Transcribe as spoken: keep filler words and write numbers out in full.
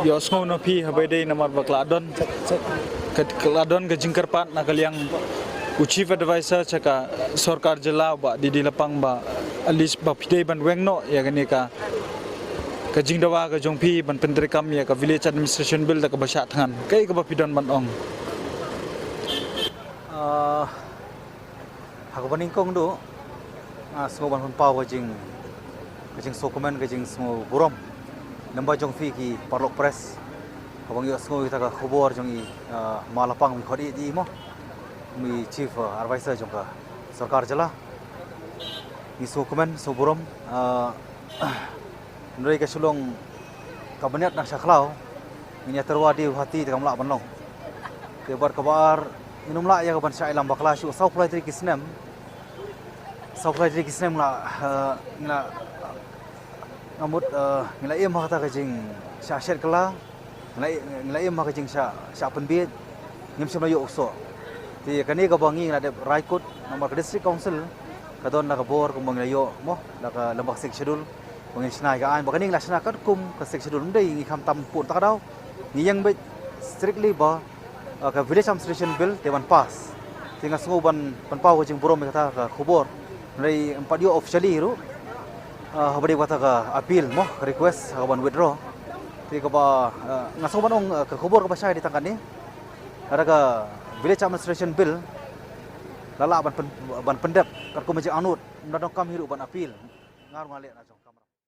Ïohsngew na phi haba dei namar ba ka la don ka, ka la don ka jingkyrpad na ka liang u Chief Advisor sha ka sorkar jylla, Bah D D Lapang, ba at least ba phi dei ban weng noh ïa kane ka, ka jingdawa ka jong phi ban pyntreikam ïa ka Village Administration Bill da kaba shah thngan. Kaei kaba phi don ban ong? Ah, ha kaba nyngkong duh, ah, sngew ban pynpaw ka jing, ka jingsngewkmen, ka jingsngewburom lem bad jong phi ki paralok press haba ngi ïohsngew ïa kata ka khubor jong i, ah, Ma Lapang, mi khot i mo, mi Chief, ah, Advisor jong ka sorkar jylla. Ngi sngewkmen, sngewburom, ah, hynrei ka shu long ka bniat na sha khlaw, ngin ïa tyrwa diew ha ti te kam lah ban long. Te bad kaba ar, ngin ym lah ïa ka ban shah ïalam bakla shuh. Saw phew lai tylli ki snem, saw phew lai tylli ki snem la, eh, ngi la, nga mut, eh, ngi la im ha kata ka jingshah shet kylla, ngi la, ngi la im ha ka jingshah, shah pynbiej, ngim shym la ïoh u soh. Te kane kaba ngi ngi la dep rai kut namar ka District Council ka don la ka bor kumba ngi la ïoh mo, la ka lem bad ka Sixth Schedule, ba ngin shna ïa ka aiñ, ba kane ngi la shna katkum ka Sixth Schedule. Ym dei ngi kham tam pun ta ka daw, ngi ïeng beit strictly ba, ah, ka Village Administration Bill te ban pass. Te nga sngew ban, ban pynpaw ka jingburom ïa kata ka khubor. Hynrei ym pat ïoh officially ruh, ah, haba dei kata ka appeal mo, ka request ha ka ban withdraw. Te kaba, ah, nga sngew ban ong, ah, ka khubor kaba shai dei tang kane. Lada ka Village Administration Bill la lah ban pyn-, ban pyndep katkum ka jingangnud, ym da donkam hi ruh ban appeal. Nga ruh nga leh na jong